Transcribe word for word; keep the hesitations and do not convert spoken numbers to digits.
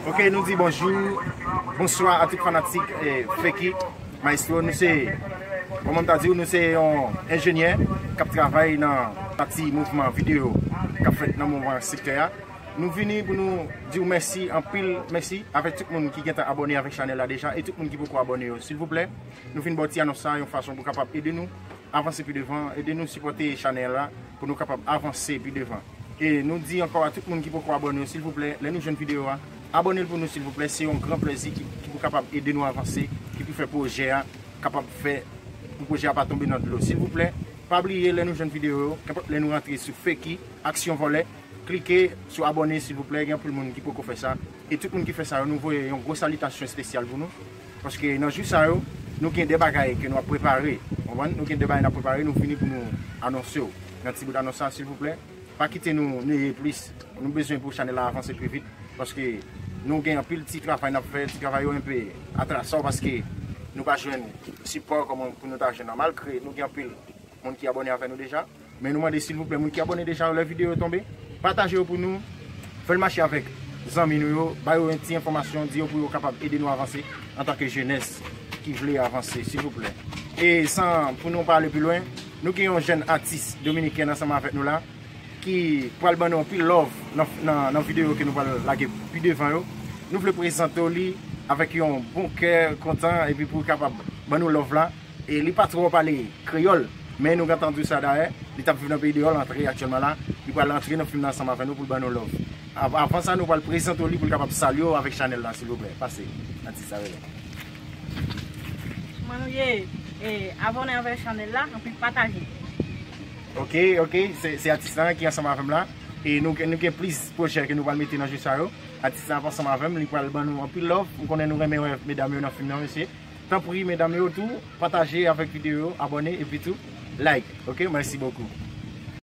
Ok, nou di bonjou, bonswa a tout fanatik eh, Feki. Maestro, nou se, kòman m ta di w, nou se yon enjenyè k ap travay nan pati mouvman videyo k ap fèt nan mouvman sektè a. Nou vini pou nou di w mèsi, anpil mèsi avèk tout moun ki gentan abòne avèk chanèl la deja e tout moun ki poko abòne yo. Silvouplè, nou vin ba w ti anons sa yon fason pou kapab ede nou avanse pi devan, ede nou sipòte chanèl la pou nou kapab avanse pi devan. E nou di ankò a tout moun ki poko abòne yo, silvouplè, lè nou jwenn videyo a, abòne l pou nou, silvouplè. Se yon gran plèzi ki, ki pou kapab ede nou avanse, ki pou fè pwojè a kapab fè, pou pwojè a pa tonbe nan dlo. Silvouplè, pa bliye lè nou jwenn videyo yo, kenpòt lè nou rantre sou Feki, Aksyon Vòlè, klike sou abòne, silvouplè. Gen anpil moun ki poko fè sa. E tout moun ki fè sa yo, nou voye yon gwo salitasyon espesyal pou nou. Paske nan jou sa yo, nou gen de bagay ke nou ap prepare. Konprann? Nou gen de bagay n ap prepare, nou vini pou nou anonse w. Nan ti bout anons sa, silvouplè, pa kite nou neye plis. Nou bezwen pou chanèl la avanse pi vit. Paske nou gen anpil ti travay n ap fè, ti travay yo enpe atrasan paske nou pa jwenn sipò kòman pou nou ta jwenn nan. Malgre nou gen anpil moun ki abòne avè nou deja. Men nou mande silvouplè, moun ki abòne deja yo, lè videyo yo tonbe, pataje yo pou nou, fè l mache avèk zanmi nou yo, ba yo yon ti enfòmasyon, di yo pou yo kapab ede nou avanse antanke jenès ki vle avanse, silvouplè. E san pou nou pa ale pi lwen, nou gen yon jèn atis dominiken ansanm avèk nou la, ki pral ban nou anpil love nan, nan, nan videyo ke nou pral lage pi devan yo. Nou vle prezante w li avèk yon bon kè kontan epi pou l kapab ban nou love la. E li pa twò pale kreyòl, men nou gentan di w sa dayè, li t ap viv nan peyi deyò, l antre aktyèlman la, li pral antre nan fim nan ansanm avè nou pou l ban nou love. Av- Avan sa, nou pral prezante w li pou l kapab salye w avèk chanèl la, silvouplè. Pase, atis sa rele. Kòman nou ye? E, abòne avèk chanèl la, anpi pataje. Ok, ok, se, se atis la ki ansanm avè m la. E nou, gen- nou gen plis pwojè ke nou pral mete nan jou sa yo. Atis la ap ansanm avè m, li pral ban nou anpil love. M konnen nou renmen wè medam yo nan fim nan, mesye. Tanpri, medam yo tou, pataje avèk videyo yo, abòne, epi tou, like. Ok, mèsi bokou.